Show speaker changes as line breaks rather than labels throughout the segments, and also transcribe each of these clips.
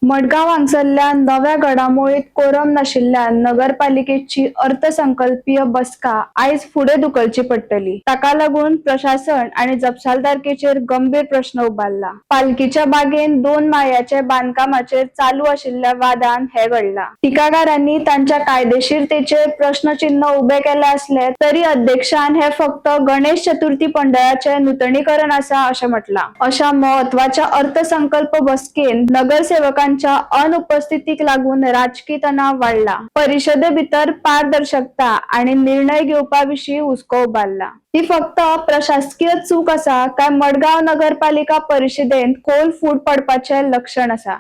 मडगांव हांगसरल्या नव्या घडामोडीत कोरम नाशिल्ल्यान नगरपालिकेची अर्थसंकल्पीय बसका आयज फुडें धुकलची पडटली. ताका लागून प्रशासन आनी जपसालदारकेचेर गंभीर प्रश्न उबारला. पालकीच्या बागेन दोन माळयाचे बांदकामाचेर चालू आशिल्ल्या वादान हे घडला. टिकाकारांनी तांच्या कायदेशीरतेचेर प्रश्नचिन्ह उबे केले आसले तरी अध्यक्षान हे फक्त गणेश चतुर्थी मंडळाचे नुतनीकरण आसा अशें म्हटलां. अशा म्हत्वाच्या अर्थसंकल्प बसकेन नगरसेवकांच्या अनुपस्थितीक लागून राजकी तणाव वाडला. परिशदे भितर पारदर्शकता आनी निर्णय घेवपा विशीं हुस्को उबारला. ही फक्त प्रशासकीय चूक आसा काय मडगांव नगरपालिका परिशदेंत खोल फूट पडपाचें लक्षण आसा?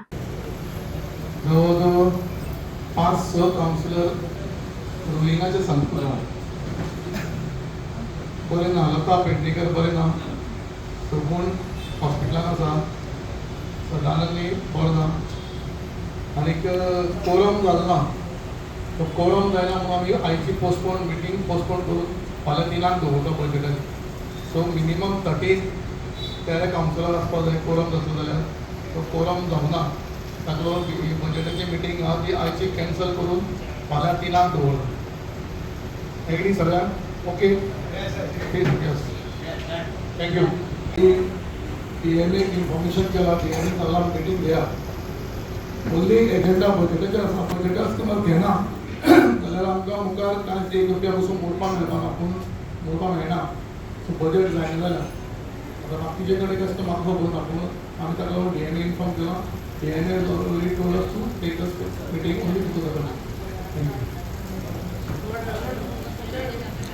जवळ जवळ पांच स कावन्सिलर रुलिंगाचे सांगता बरें ना. लता पेडणेकर बरें ना, सगूण हॉस्पिटलान आसा, सदानंदी बरो ना आनीक कोरम जालो ना. तो कोरम जायना म्हणून आमी आयची पोस्टपोन मिटींग पोस्टपोन करून फाल्यां तिनांक दवरता बजटाची. सो मिनिमम 13 कावन्सिलर आसपाक जाय कोरम जातलो जाल्यार. तो कोरम जावना, ताका लागून ही बजटाची मिटींग आहा ती आयची कॅन्सल करून फाल्यां तिनांक दवरता. एग्री सगळ्यांक? Okay, yes, thank you. डीएमएक इन्फॉर्मेशन केला, डीएमए सांगला मिटींग घेया. ओन्ली एजेंडा बजेटाचेर आसा. बजेटाच तुमकां घेना जाल्यार आमकां मुखार कांयच एक रुपया पसून मोडपाक मेळपाना, पूण मोडपाक मेळना. सो बजेट जायना जाल्यार आतां बाकीचे कडेन कशें तें म्हाका खबर ना, पूण आमी ताका लागून डीएमए इन्फॉर्म केला. DMA already told us to take this meeting only because of. Thank you.